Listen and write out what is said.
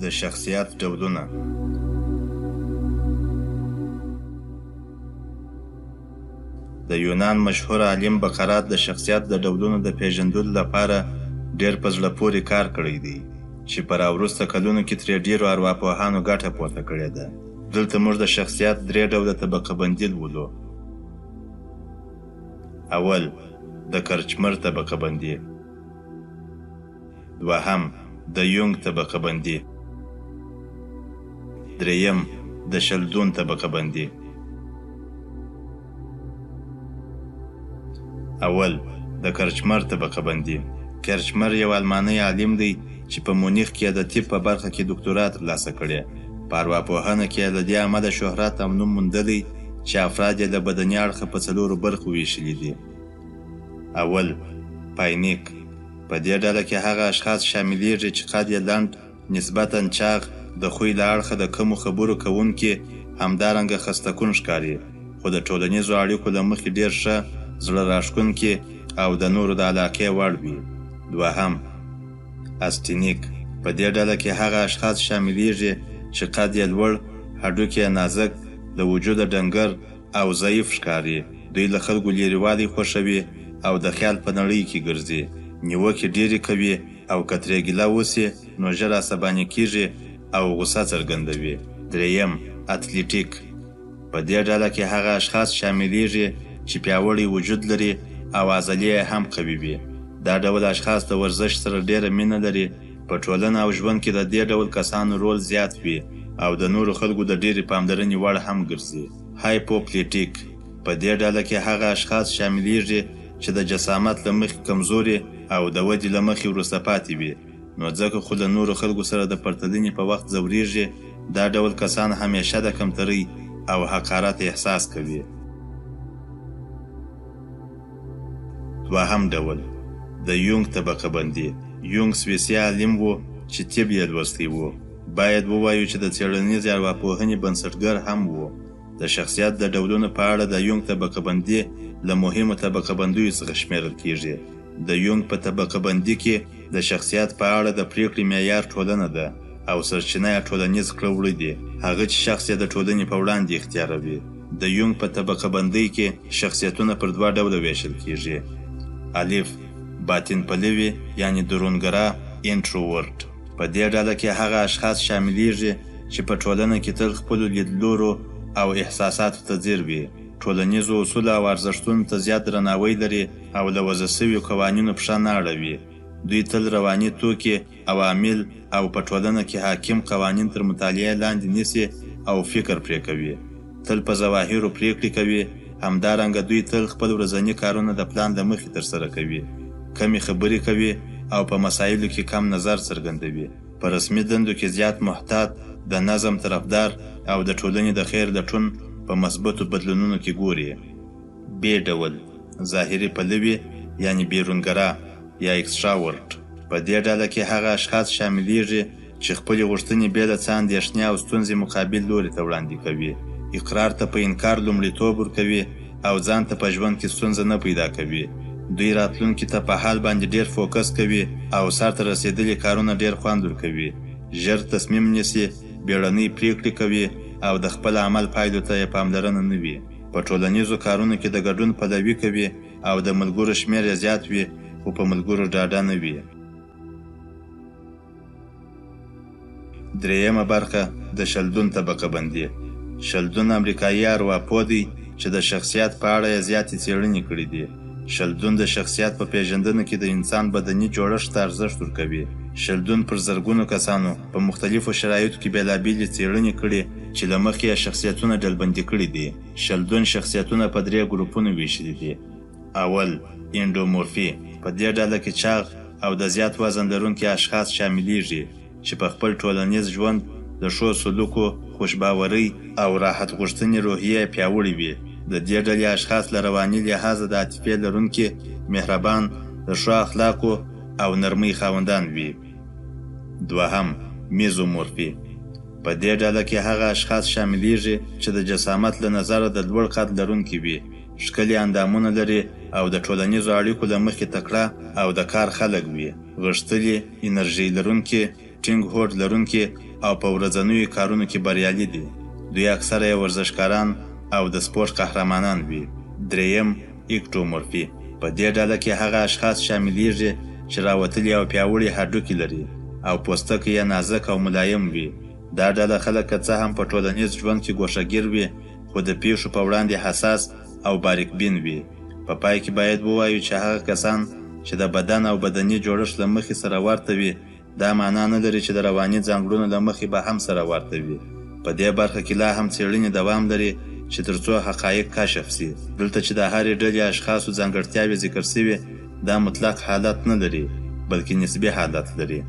د شخصیت ډولونه. د یونان مشهور عالم بقراط د شخصیت د ډولونو د پېژندلو لپاره ډېر په زړه پورې کار کړی دی، چې په راوروسته کلونو کې ترې ډېرو ارواپوهانو ګټه پورته کړې ده. دلته موږ د شخصیت درې ډوله طبقه بندي لولو. اول، د کرچمر طبقه بندي. دوهم، د یونګ طبقه بندي. درېیم، د شلدون طبقه بندي. اول، د کرچمر طبقه بندي. کرچمر یو الماني عالم دی چې په مونیخ کې د طب په برخه کې دوکتورا ترلاسه کړې. په ارواپوهنه کې له دې امله شهرت او نوم موندلی چې افراد یې له بدني اړخه په څلورو برخو ویشلي دي. اول، پاینیک. په دې ډله کې هغه اشخاص شاملیږي چې قد یې لنډ، نسبتاً چاغ، د خوی له اړخه د کمو خبرو کوونکي، همدارنګه خستکون ښکاري، خو د ټولنیزو اړیکو له مخې ډېر ښه، زړه راښکونکي او د نورو د علاقې وړ وي. دوهم، استینیک. په دې ډله کې هغه اشخاص شاملیږي چې قد یې لوړ، هډوکي یې نازک، له وجوده ډنګر او ضعیف ښکاري. دوی له خلکو لیرېوالی خوښوي او د خیال په نړۍ کې ګرځي. نیوکې ډېرې کوي او که ترې ګیله وشي نو ژر عصباني کېږي او غوسه څرګندوي. درېیم، اتلیټیک. په دې ډله کې هغه اشخاص شاملیږي چې پیاوړی وجود لري او عضلې یې هم قوي وي. دا ډول اشخاص د ورزش سره ډېره مینه لري. په ټولنه او ژوند کې د دې ډول کسانو رول زیات وي او د نورو خلکو د ډېرې پاملرنې وړ هم ګرځي. هایپوپلیټیک. په دې ډله کې هغه اشخاص شاملیږي چې د جسامت له مخې کمزوري او د ودې له مخې وروسته پاتې وي، نو ځکه خو له نورو خلکو سره د پرتلنې په وخت ځورېږي. دا ډول کسان همیشه د کمترۍ او حقارت احساس کوي. دوهم ډول، د یونګ طبقه بندي. یونګ سویسي عالم و چې طب یې لوستی و. باید ووایو چې د څېړنیزې ارواپوهنې بنسټګر هم و. د شخصیت د ډولونو په اړه د یونګ طبقه بندي له مهمو طبقه بندیو څخه شمېرل کېږي. د یونګ په طبقه بندي کې د شخصیت په اړه د پرېکړې معیار ټولنه ده او سرچینه یې ټولنیز کړه وړه دي، هغه چې شخص یې د ټولنې په وړاندې اختیاروي. د یونګ په طبقه بندۍ کې شخصیتونه پر دوه ډوله وېشل کېږي. الف، باطن پلوي یعنې درونګرا، انټروورټ. په دې ډله کې هغه اشخاص شاملیږي چې په ټولنه کې تل خپلو لیدلورو او احساساتو ته ځیر وي، ټولنیزو اصولو او ارزښتونو ته زیات درناوی لري او له وضع شویو قوانینو پښه نه اړوي. دوی تل رواني توکي، عوامل او په ټولنه کې حاکم قوانین تر مطالعې لاندې نیسي او فکر پرې کوي. تل په ظواهرو پرېکړې کوي، همدارنګه دوی تل خپل ورځني کارونه د پلان له مخې ترسره کوي، کمې خبرې کوي او په مسایلو کې کم نظر څرګندوي. په رسمي دندو کې زیات محتاط، د نظم طرفدار او د ټولنې د خیر لټون په مثبتو بدلونونو کې ګوري. ب ډول، ظاهري پلوي یعنې بیرونګرا یا اکسټراورټ. په دې ډله کې هغه اشخاص شاملیږي چې خپلې غوښتنې بې له څه اندېښنې او ستونزې مقابل لوري ته وړاندې کوي، اقرار ته په انکار لومړیتوب ورکوي او ځان ته په ژوند کې ستونزه نه پیدا کوي. دوی راتلونکي ته په حال باندې ډېر فوکس کوي او سرته رسېدلي کارونه ډېر خوند ورکوي. ژر تصمیم نیسي، بېړنۍ پرېکړې کوي او د خپل عمل پایلو ته یې پاملرنه نه وي. په ټولنیزو کارونو کې د ګډون پلوي کوي او د ملګرو شمېر یې زیات وي، خو په ملګرو ډاډه نه وي. درېیمه برخه، د شلدون طبقه بندي. شلدون امریکایي ارواپوه دی چې د شخصیت په اړه یې زیاتې څېړنې کړې دي. شلدون د شخصیت په پېژندنه کې د انسان بدني جوړښت ته ارزښت ورکوي. شلدون پر زرګونو کسانو په مختلفو شرایطو کې بېلابېلې څېړنې کړي چې له مخې یې شخصیتونه ډلبندي کړي دي. شلدون شخصیتونه په درې ګروپونو وېشلي دي. اول، انډومورفي. په دې ډله کې چاغ او د زیات وزن لرونکي اشخاص شاملیږي چې په خپل ټولنیز ژوند، د ښو سلوکو، خوشباورۍ او راحت غوښتنې روحیه یې پیاوړې وي. د دې ډلې اشخاص له رواني لحاظه د عاطفې لرونکي، مهربان، د ښو اخلاقو او نرمۍ خاوندان وي. دوهم، میزومورفي. په دې ډله کې هغه اشخاص شاملیږي چې د جسامت له نظره د لوړ قد لرونکي وي، ښکلي اندامونه لري او د ټولنیزو اړیکو له مخې تکړه او د کار خلک وي، غښتلي، انرژۍ لرونکي ټینګ هوډ لرونکي او په ورځنیو کارونو کې بریالي دي. دوی اکثره یې ورزشکاران او د سپورټ قهرمانان وي. درېیم، ایکټومورفي، په دې ډله کې هغه اشخاص شاملېږي چې راوتلي او پیاوړي هډوکي لري او پوستکی یې نازک او ملایم وي. دا ډله خلک که څه هم په ټولنیز ژوند کې ګوښه ګیر وي، خو د پېښو په وړاندې حساس او باریک بین وي. په پای کې باید ووایو چې هغه کسان چې د بدن او بدني جوړښت له مخې سره ورته وي، دا معنا نه لري چې د رواني ځانګړنو له مخې به هم سره ورته وي. په دې برخه کې لا هم څېړنې دوام لري چې تر څو حقایق کشف شي. دلته چې د هرې ډلې اشخاصو ځانګړتیاوې ذکر شوي، دا مطلق حالت نه لري، بلکې نسبي حالت لري.